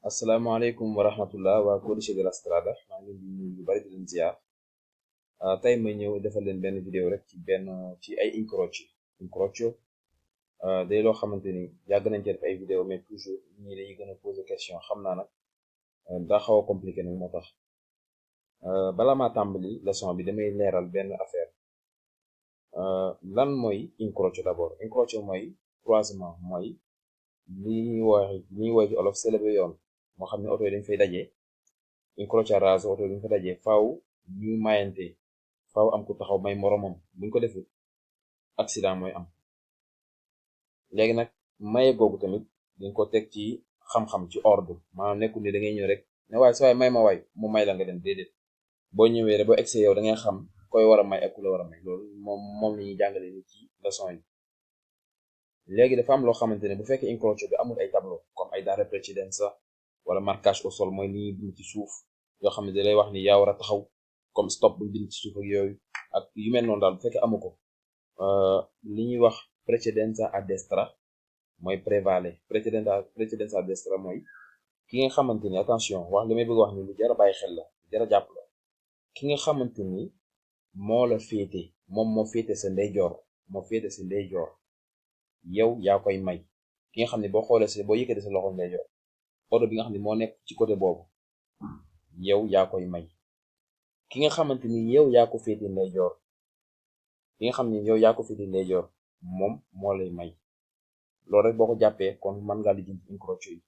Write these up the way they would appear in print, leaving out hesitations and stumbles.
asalaamaaleykum wa rahmatullah waa Codice de la Strada maa ngi leen di nuyu lu bari di leen ziar tey ma ñëw defal leen benn vidéo rek ci ay incrocio day loo xamante ni yàgg nañ ci def ay vidéo mais toujours ñii dañuy gën a poser question xam naa nag daa xaw a compliqué nag moo tax bala maa tàmbali leçon bi damay leeral benn affaire lan mooy incrocio d'abord. Incrocio mooy croisement, mooy li ñuy woy ci olof sélébé yoon moo xam ne oto yi dañ fay dajee. Incrociarazzo oto yi dañ fay dajee faaw ñuy mayante, faaw am ku taxaw may moromam, buñ ko deful accident mooy am. léegi nag maye googu tamit dañ ko teg ci xam-xam, ci ordre, maanaam nekkul ni da ngay ñëw rek ne waaye sa waay may ma waay mu may la nga dem, déedéet. boo ñëwee rek boo egsee yow da ngay xam koy war a may ak ku la war a may. loolu moom la ñuy jàngale ni ci leçon yi. léegi dafa am loo xamante ne bu fekkee incrocio bi amul ay tableau comme ay dare precedenza wala marquage au sol, mooy li ñuy bind ci suuf yoo xam ne da lay wax ni yaa war a taxaw, comme stop buñ bind ci suuf ak yooyu ak yu mel noonu daal. bu fekkee amu ko, li ñuy wax precedenza a destra mooy prévale. precedenza a destra mooy ki nga xamante ni, attention, wax li may bëgg wax ni lu jar a bàyyi xel la, lu jar a jàpp la. ki nga xamante ni moo la féete, moom moo féete sa ndeyjoor, yow yaa koy may. ki nga xam ne boo xoolee boo yëkkatee sa loxo ndeyjoor, oto bi nga xam ne moo nekk ci côté boobu, yow yaa koy may. ki nga xamante ni yow yaa ko féete ndeyjoor, moom moo lay may. loolu rek boo ko jàppee kon mën ngaa lijjanti incrocio yi.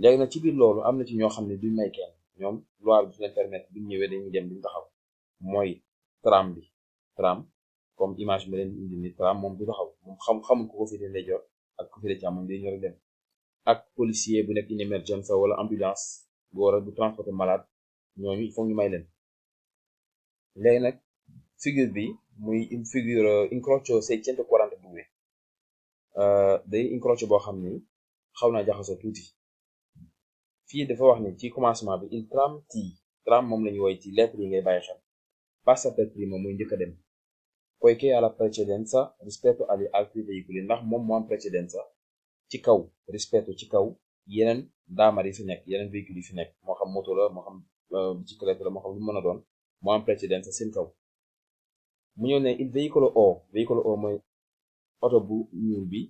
léegi nag ci biir loolu am na ci ñoo xam ne duñ may kenn, ñoom loi bi du leen permettre buñ ñëwee dañuy dem duñ taxaw. mooy tram comme image bi leen indi ni tram moom du taxaw, moom xamul ko féete ndeyjoor ak ko féete càmmoñ, day ñor dem. ak policier bu nekk in emergenza wala ambulance bu war a bu transporter malade, ñooñu il faut ñu may leen. léegi nag figure bi muy une figure incrocio 642, day incrocio boo xam ni xaw naa jaxasoo tuuti. fii dafa wax ni ci commencement bi il tram moom lañu woy ci lettre yi ngay bàyyi xel. passa per primo muy njëkk a dem, poiché ha la precedenza rispetto agli altri veicoli, ndax moom moo am precedenza ci kaw, rispetto ci kaw yeneen daamar yi fi nekk, yeneen véhicule yi fi nekk, moo xam moto la, moo xam biciclette la, moo xam lu mën a doon, moo am precedenza seen kaw. mu ñëw ne il veicolo O mooy oto bu ñuul bi,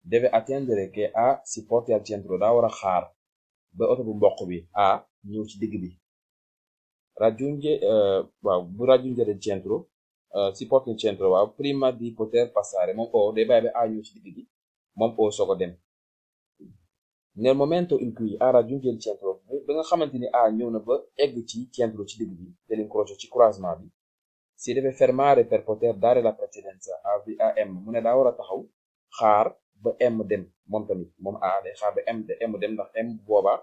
deve attendere che A si porti al centro, daa war a xaar ba oto bu mboq bi A ñëw ci digg bi. bu raggiungere il centro, si porta il centro, waaw, prima di poter passare, moom O day bàyyi ba A ñëw ci digg bi, moom O soog a dem. nel momento in cui A raggiunge il centro, ba nga xamante ni A ñëw na ba egg ci centro, ci digg bi dell'incrocio, ci croisement bi, si deve fermare per poter dare la precedenza a M, mu ne daa war a taxaw xaar ba M dem. moom tamit moom A day xaar ba M dem, ndax M boobaa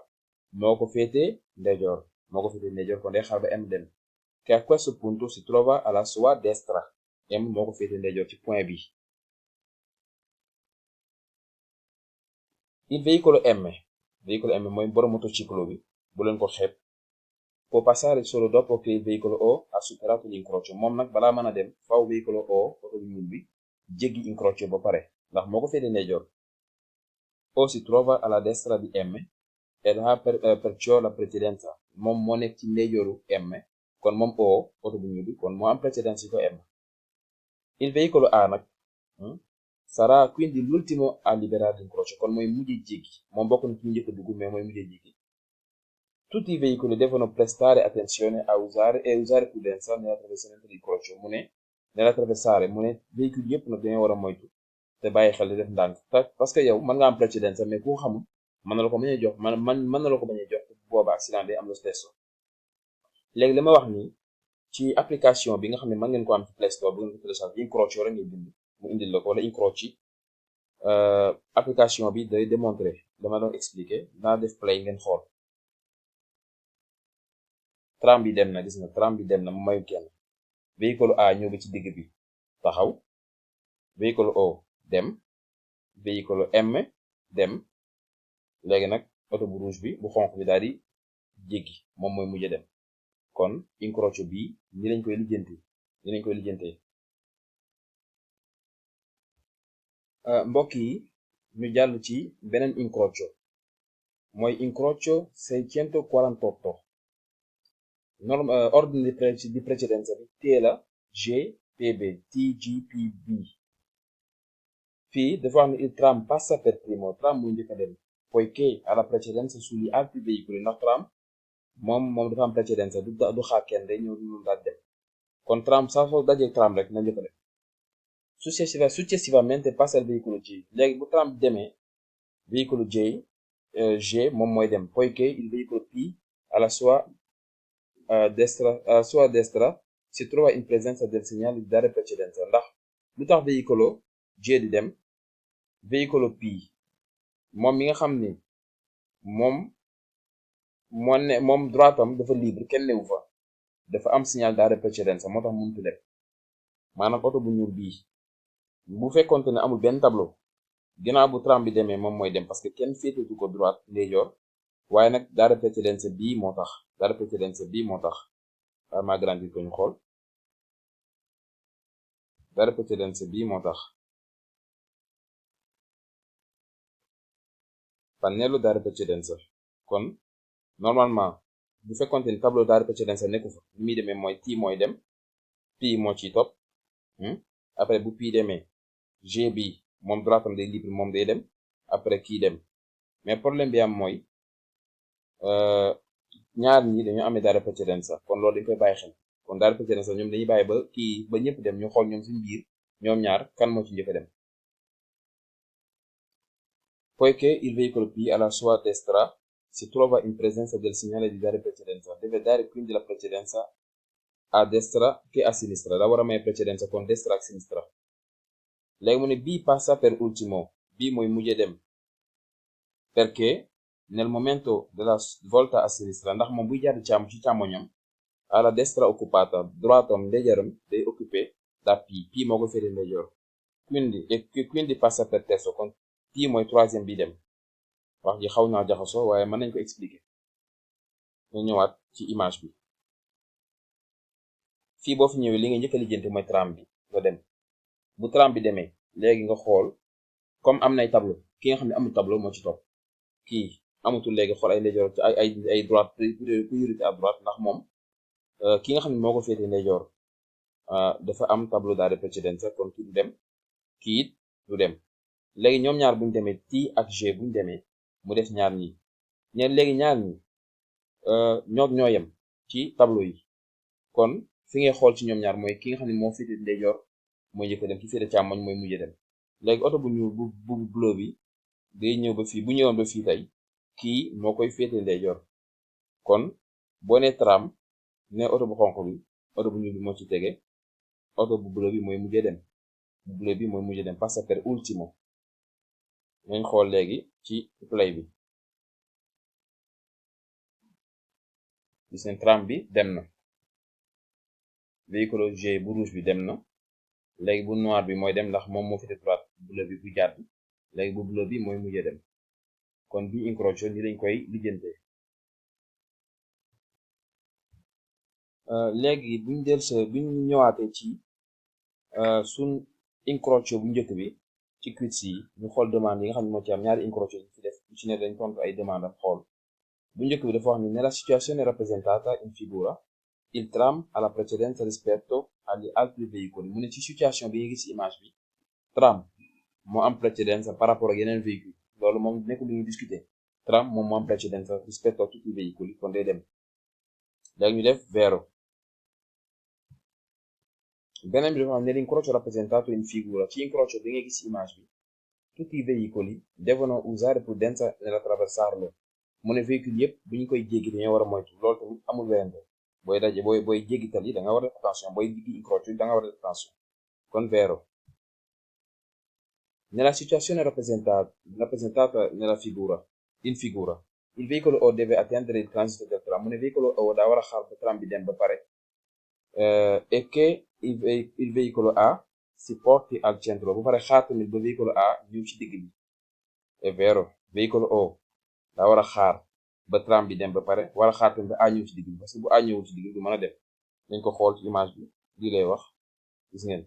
moo ko féete ndeyjoor, kon day xaar ba M dem. che a questo punto si trova alla sua destra, M moo ko féete ndeyjoor ci point bi. il veicolo M mooy borom motociclo bi, bu leen ko xeeb. può passare solo dopo che il veicolo O ha superato l'incrocio, moom nag balaa mën a dem faw veicolo O, oto bu ñuul bi, jéggi incrocio ba pare, ndax moo ko féete ndeyjoor. O si trova alla destra di M ed ha perciò la precedenza, moom moo nekk ci ndeyjooru M, kon moom O, oto bu ñuul bi, kon moo am precedenza ko M. il veicolo A nag sarà quindi l'ultimo a liberare l'incrocio, kon mooy mujjee jéggi, moom bokk na ci njëkk a dugg mais mooy mujjee jéggi. tutti i veicoli devono prestare attenzione a usare prudenza nell'attraversamento dell'incrocio, mu ne nell'attraversare, mu ne véhicule yëpp nag dañoo war a moytu te bàyyi xel di def ndànk, parce que yow mën nga am precedenza mais ku xamul mën na la ko bañ a jox, mën na la ko bañ a jox, booba accident day am lo stesso. léegi li ma wax ni ci application bi nga xam ne mën ngeen ko am ci Play Store, bu ngeen ko télécharge incrocio rek ngay bind mu indil la ko, wala incroci. application bi day démontrer, dama doon expliquer, naa def play ngeen xool. tram bi dem na, gis nga tram bi dem na, mu mayu kenn. véhicule A ñëw ba ci digg bi taxaw, véhicule O dem, véhicule M dem. léegi nag oto bu rouge bi, bu xonq bi daal di jéggi, moom mooy mujj dem. kon incrocio bi ni lañ koy lijjantee. mbokk yi ñu jàll ci beneen incrocio. mooy incrocio 648. Ordine di precedenza bi T la GPB TGPB. Fii dafa wax ne il tram passa per primo, tram muy njëkk a dem poiché ha la precedenza sugli altri veicoli, ndax tram moom dafa am precedenza du xaar kenn day ñëw ñu daal dem, kon tram saa soo dajee tram rek na njëkk a dem. Successivamente passa il veicolo G. Léegi bu tram demee veicolo G moom mooy dem poiché il veicolo P alla sua destra si trova in presenza del segnale di dare precedenza. Ndax lu tax veicolo G di dem, veicolo P moom mi nga xam ni moom droitam dafa libre kenn newu fa, dafa am signal dare precedenza moo tax mënut dem. maanaam oto bu ñuul bii bu fekkonte ne amul benn tableau, ginnaaw bu tram bi demee moom mooy dem parce que kenn féetetu ko droite ndeyjoor, waaye nag dare precedenza bii moo tax waaye ma grandir ko ñu xool. dare precedenza bii moo tax pannello dare precedenza. kon normalement bu fekkonte ni tableau dare precedenza nekku fa, li muy demee mooy T mooy dem, P moo ciy topp, après bu P demee G bi moom droitam day libre moom day dem, après kii dem. mais problème bi am mooy ñaar ñi dañoo amee dare precedenza, kon loolu dañ koy bàyyi xel. kon dare precedenza ñoom dañuy bàyyi ba ñëpp dem ñu xool ñoom suñu biir ñoom ñaar kan moo ci njëkk a dem. Poiché il veicolo P alla sua destra si trova in presenza del segnale di dare precedenza, deve dare quindi la precedenza a destra che a sinistra. Da war a may precedenza kon destra ak sinistra. léegi mu ne B passa per ultimo, B mooy mujje dem perché nel momento della volta a sinistra, ndax moom buy jaar ci càmmoñam alla destra occupata, droitam ndeyjooram day occupé da P moo ko féete ndeyjoor, quindi passa per terzo, kon P mooy troisième bi dem. wax ji xaw naa jaxasoo waaye mën nañ ko expliquer. ñu ñëwaat ci image bi. fii boo fi ñëwee li nga njëkk a lijjanti mooy tram bi nga dem. bu tram bi demee léegi nga xool comme am nay tableau, ki nga xam ne amul tableau moo ci topp, kii amutul léegi xool ay ndeyjoor ci ay droite priorité à droite, ndax moom ki nga xam ne moo ko féete ndeyjoor dafa am tableau dare precedenza, kon kii du dem, kii it du dem. léegi ñoom ñaar buñ demee T ak G buñ demee mu def ñaar ñi léegi ñaar ñi ñoo yem ci tableau yi, kon fi ngay xool ci ñoom ñaar mooy ki nga xam ne moo féete ndeyjoor mooy njëkk dem, ki féete càmmoñ mooy mujj dem. léegi oto bu ñuul bu bleu bi day ñëw ba fii, bu ñëwoon ba fii tey kii moo koy féete ndeyjoor, kon boo nee tram ne oto bu xonq bi, oto bu ñuul bi moo ci tege, oto bu bleu bi mooy mujj dem, bu bleu bi mooy mujj dem, passa per ultimo. nañ xool léegi ci play bi. gis ngeen tram bi dem na, véhicule G bu rouge bi dem na, léegi bu noir bi mooy dem ndax moom moo féete droite, bleu bi bu jàdd, léegi bu bleu bi mooy mujjee dem. kon bi incrocio ni lañ koy lijjantee. léegi buñ ñëwaatee ci suñ incrocio bu njëkk bi ci quiz yi, ñu xool demande yi nga xam ne moo ci am, ñaari incrocio yi ci def ci ne dañ tontu ay demande am xool. bu njëkk bi dafa wax ni nella situazione rappresentata in figura il tram ha la precedenza rispetto agli altri veicoli. mu ne ci situation bi nga gis ci image bi tram moo am precedenza par rapport ak yeneen véhicule, loolu moom nekkul lu ñuy discuter. tram moom moo am precedenza rispetto a tutti i veicoli, kon day dem. léegi ñu def vero. beneen bi dafa xam ne l'incrocio rappresentato in figura, ci incrocio bi nga gis ci image bi tutti i veicoli devono usare prudenza nell'attraversarlo. mu ne véhicule yëpp bu ñu koy jéggi dañoo war a moytu, loolu tamit amul werante. booy jéggi tali da nga war a def attention, booy jéggi incrocio da nga war a def attention. kon vero. nella situazione rappresentata nella figura in figura il veicolo O deve attendere il transito del tram. mu ne veicolo O daa war a xaar ba tram bi dem ba pare, e che il veicolo A si porti al centro, bu pare xaar tamit ba veicolo A ñëw ci digg bi. è vero, veicolo O daa war a xaar ba tram bi dem ba pare, war a xaar tamit ba A ñëw ci digg bi, parce que bu A ñëwul ci digg bi du mën a dem. dañ ko xool ci image bi lii lay wax, gis ngeen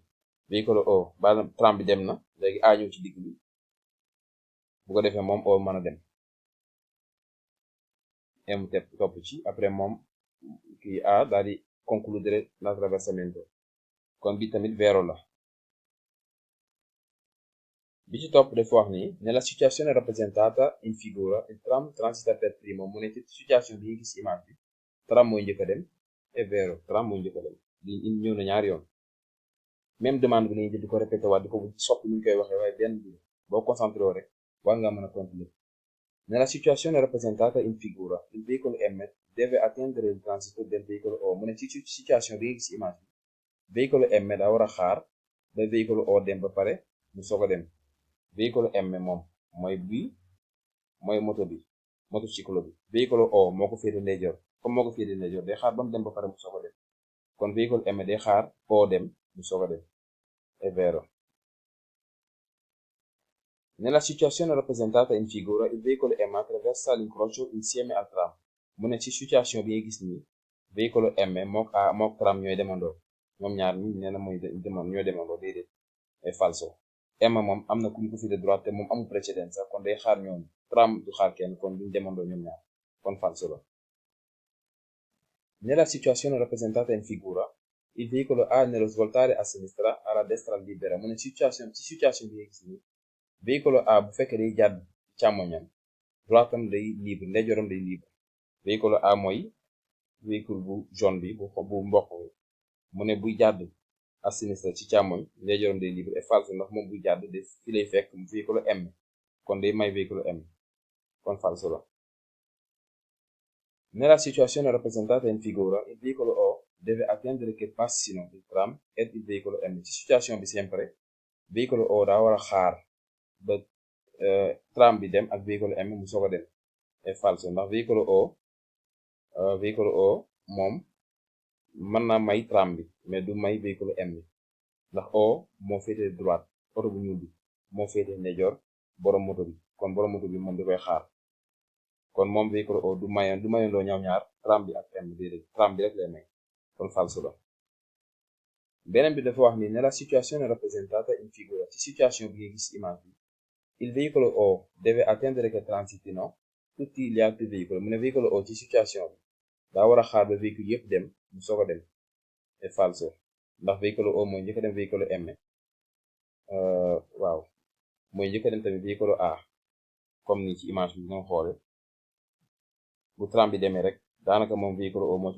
véhicule O ba tram bi dem na, léegi A ñëw ci digg bi, bu ko defee moom O mën a dem. M topp ci après moom kii A daal di concludere l'attraversamento kon bi tamit vero la. bi ci topp dafa wax ni nella situazione rappresentata in figura il tram transita per primo mu ne ci situation bi nga gis image bi tram mooy njëkk a dem è vero tram mooy njëkk a dem di ñëw na ñaari yoon même demande bi lañuy jël di ko répété waat di ko soppi ñu koy waxee waaye benn bi boo concentré woo rek war nga mën a continuer. Nella situazione rappresentata in figura il veicolo M deve attendere il transito del veicolo O mu ne ci situation bi nga gis image bi veicolo M daa war a xaar ba veicolo O dem ba pare mu soog a dem. véhicule M moom mooy bii mooy motociclo bi véhicule O moo ko féete ndeyjoor comme moo ko féete ndeyjoor day xaar ba mu dem ba pare mu soog a dem kon véhicule M day xaar O dem mu soog a dem è vero. Nella situazione rappresentata in figura il veicolo M attraversa l'incrocio insieme al tram mu ne ci situation bi nga gis nii véhicule M mook tram ñooy demandoo ñoom ñaar ñi nee na mooy ñooy demandoo déedéet è falso. M moom am na ku ñu ko féete droite te moom amul precedenza kon day xaar ñoom tram du xaar kenn kon duñ demandoo ñoom ñaar kon falso la. Nella situazione rappresentata in figura il veicolo A nello svoltare a sinistra alla destra libera mu ne ci situation bi nga gis nii véhicule A bu fekkee day jàdd càmmoñam droite am day libre ndeyjooram day libre véhicule A mooy véhicule bu jaune bi bu mboq bi mu ne buy jàdd à sinistra ci càmmoñ ndeyjooram day libre et falso ndax moom buy jàdd de fi lay fekk véhicule M kon day may véhicule M kon falso la. Nella situazione rappresentata in figura il veicolo O deve attendere che passino il tram ed il veicolo M ci situation bi sempre véhicule O daa war a xaar ba tram bi dem ak véhicule M mu soog a dem è falso ndax véhicule O moom mën naa may tram bi mais du may véhicule M bi ndax O moo féete droite oto bu ñuul bi moo féete ndeyjoor borom moto bi kon borom moto bi moom da koy xaar kon moom véhicule O du mayandoo ñoom ñaar tram bi ak M déedéet tram bi rek lay may kon falso la. beneen bi dafa wax ni nella situazione rappresentata in figura ci situation bi nga gis image bi il veicolo O deve attendere che transitino tutti gli altri veicoli mu ne veicolo O ci situation bi daa war a xaar ba véhicule yëpp dem mu soog a dem è falso ndax véhicule O mooy njëkk a dem véhicule M waaw mooy njëkk a dem tamit véhicule A comme ni ci image bi nga xoole bu tram bi demee rek daanaka moom véhicule O moo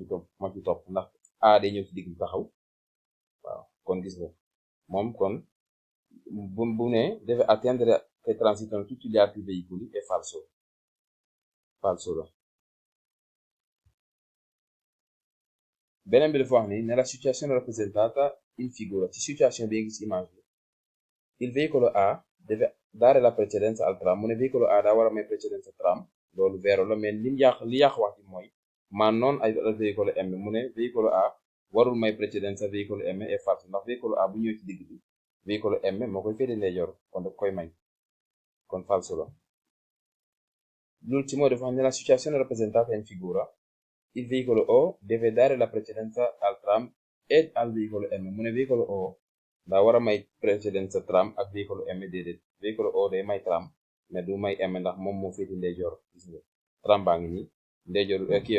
ci topp ndax A day ñëw ci digg bi taxaw waaw kon gis nga moom kon bu ne deve attendere che transitano tutti gli altri veicoli è falso la. beneen bi dafa wax ni nella situazione rappresentata in figura ci situation bi nga gis image bi il veicolo A deve dare la precedenza al tram mu ne veicolo A daa war a may precedenza tram loolu vero la mais li yàq wax ci mooy ma non al veicolo M mu ne veicolo A warul may precedenza veicolo M è falso ndax veicolo A bu ñëw ci digg bi veicolo M moo koy féete ndeyjoor kon daf koy may kon falso la. L'ultimo dafa wax nella situazione rappresentata in figura il veicolo O deve dare la precedenza al tram ed al veicolo M mu ne veicolo O daa war a may precedenza tram ak veicolo M déedéet veicolo O day may tram mais du may M ndax moom moo féete ndeyjoor gis nga tram baa ngi nii ndeyjoor kii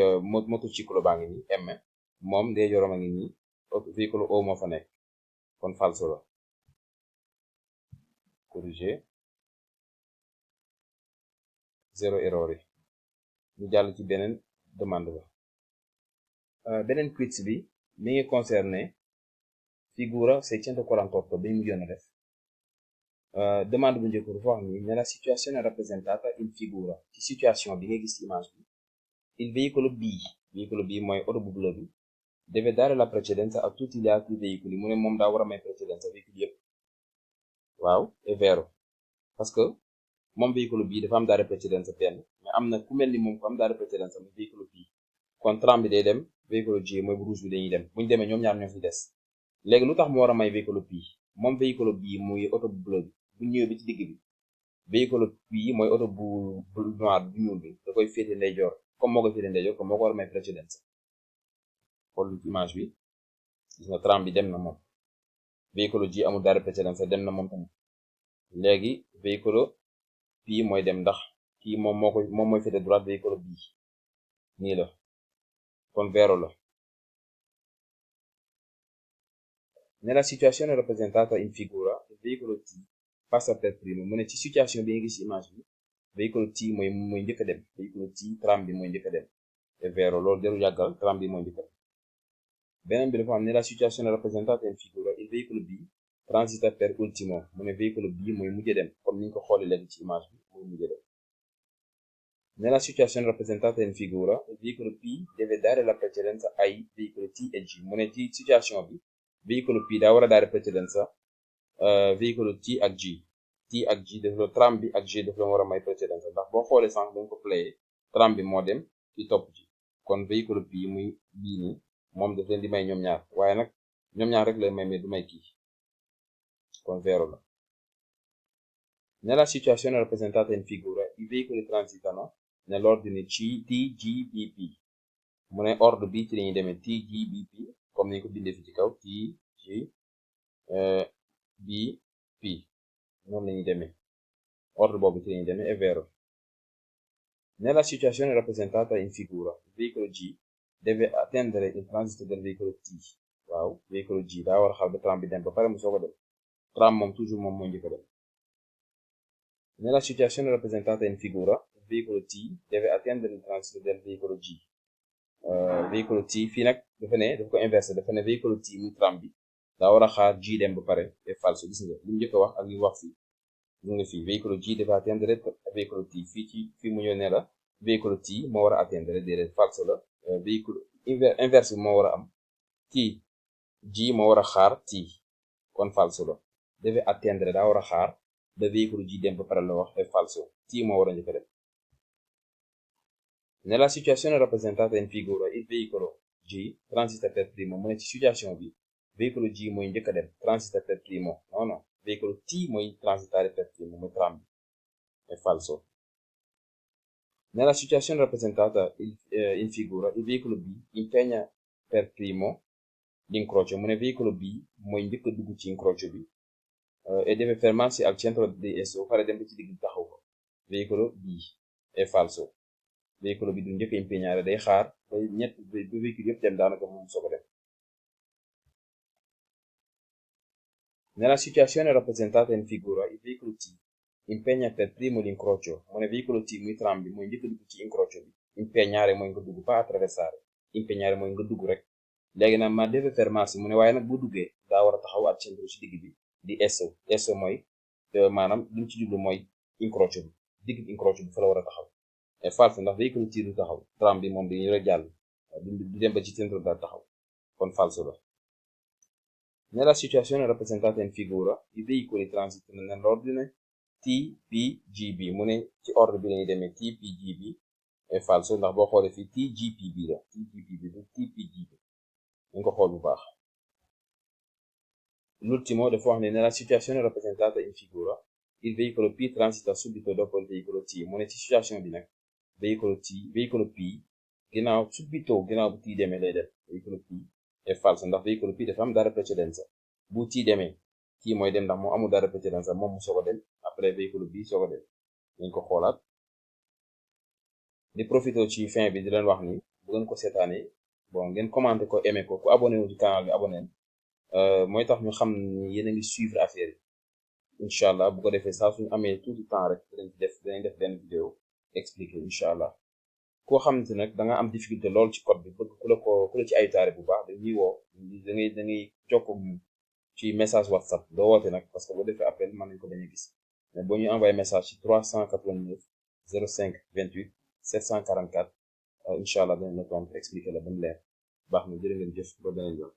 motociclo baa ngi nii M moom ndeyjooram a ngi nii veicolo O moo fa nekk kon falso la. corrigé zéro erreur yi ñu jàll ci beneen demande ba. beneen quiz bi mi ngi concerné figura 648 bi mu mujjoon a def demande bu njëkk dafa wax ni nella situazione rappresentata in figura ci situation bi nga gis image bi il veicolo B mooy oto bu bleu bi deve dare la precedenza a tutti gli altri veicoli mu ne moom daa war a may precedenza véhicule yëpp waaw è vero parce que moom véhicule bii dafa am dare precedenza benn mais am na ku mel ni moom ko am dare precedenza mu véhicule B kon tram bi day dem véhicule G mooy bu rouge bi dañuy dem buñu demee ñoom ñaar ñoo fi des léegi lu tax mu war a may véhicule B moom véhicule B muy oto bu bleu bi bu ñëwee bi ci digg bi véhicule B mooy oto bu noir bu ñuul bi da koy féete ndeyjoor comme moo koy féete ndeyjoor comme moo ko war a may précédence xool image bi gis nga tram bi dem na moom véhicule G amul dara précédence dem na moom tamit léegi véhicule B mooy dem ndax kii moom mooy féete droite véhicule B nii la kon vero la. Nella situazione rappresentata in figura il veicolo T passa per primo mu ne ci situation bi nga gis image bi veicolo T mooy njëkk a dem veicolo T tram bi mooy njëkk a dem è vero loolu jarul yàggal tram bi mooy njëkk a dem. beneen bi dafa am nella situazione rappresentata in figura il veicolo B transita per ultimo mu ne veicolo B mooy mujj dem comme ni ñu ko xoolee léegi ci image bi mooy mujj dem. Nella situazione rappresentata in figura il veicolo P deve dare la precedenza ai veicoli T e G mu ne ci situation bi veicolo P daa war a dare precedenza veicolo T ak G ak G daf la tram bi ak G daf la war a may precedenza ndax boo xoolee sànq dañ ko playé tram bi moo dem ci topp ji kon véhicule P muy bii nii moom daf leen di may ñoom ñaar waaye nag ñoom ñaar rek lay may mais du may kii kon vero la. Nella situazione rappresentata in figura i veicoli transitano nell'ordine T G B P mu ne ordre bi ci lañuy demee T G B P comme ni ko bindee fi ci kaw T G B P noonu lañuy demee ordre boobu ci lañuy demee è vero. Nella situazione rappresentata in figura il veicolo G deve attendere il transito del veicolo T waaw veicolo G daa war a xaar ba tram bi dem ba pare mu soog a dem tram moom toujours moom moo njëkk a dem. Nella situazione rappresentata in figura il veicolo T deve attendere il transito del veicolo G veicolo T fii nag dafa ko inversé dafa ne veicolo T muy tram bi daa war a xaar G dem ba pare è falso gis nga li mu njëkk a wax ak li mu wax fii gis nga fii veicolo G deve attendere veicolo T fii mu ñëw ne la veicolo T moo war a attendere déedéet falso la véhicule inverse bi moo war a am T G moo war a xaar T kon falso la deve attendere daa war a xaar ba veicolo G dem ba pare la wax è falso T moo war a njëkk a dem. Nella situazione rappresentata in figura il veicolo G transita per primo mu ne ci situation bi veicolo G mooy njëkk a dem transita per primo non veicolo T mooy transitare per primo mooy tram bi è falso. Nella situazione rappresentata in figura il veicolo B impegna per primo l'incrocio mu ne veicolo B mooy njëkk a dugg ci incrocio bi e deve fermarsi al centro di esso ba pare dem ba ci digg taxaw ko veicolo B è falso veicolo bi du njëkk a impegnare day xaar ba véhicule yëpp dem daanaka moom soog a dem. Nella situazione rappresentata in figura il veicolo T impegna per primo l'incrocio mu ne veicolo T muy tram bi mooy njëkk a dugg ci incrocio bi impegnare mooy nga dugg pas attraversare impegnare mooy nga dugg rek léegi nag ma deve fermarsi mu ne waaye nag bu duggee daa war a taxaw al centro ci digg bi di esso mooy maanaam li ñu ci jublu mooy incrocio bi digg incrocio bi fa la war a taxaw è falso ndax veicolo T du taxaw tram bi moom dañuy rek jàll du dem ba ci centro daal taxaw kon falso la. Nella situazione rappresentata in figura i veicoli transitano nell'ordine T P G B mu ne ci ordre bi lañuy demee T P G B è falso ndax boo xoolee fii T G P B la T G P B du T P G B dañ ko xool bu baax. L'ultimo dafa wax ne nella situazione rappresentata in figura il veicolo P transita subito dopo il veicolo T mu ne ci situation bi nag veicolo P subito ginnaaw bu T demee lay dem veicolo P è falso ndax veicolo P dafa am dare precedenza bu T demee T mooy dem ndax moo amul dare precedenza moom mu soog a dem après veicolo B soog a dem dañ ko xoolaat. di profité ci fin bi di leen wax ni bu ngeen ko seetaanee bon ngeen commenté ko aimé ko ku abonné wu ci canal bi abonné mooy tax ñu xam ni yéen a ngi suivre affaire yi incha allah bu ko defee saa suñu amee tout le temps rek dinañ def benn vidéo expliqué incha allah koo xamante nag da nga am difficulté lool ci code bi bëgg ku la ci aytaare bu baax dañuy woo da ngay jokkoo ci message whatsapp doo woote nag parce que boo defee appel mën nañ ko bañ a gis mais boo ñu envoyé message ci 389 05 28 744 incha allah dinañ la tontu expliqué la ba mu leer baax na jërë ngeen jëf ba beneen yoon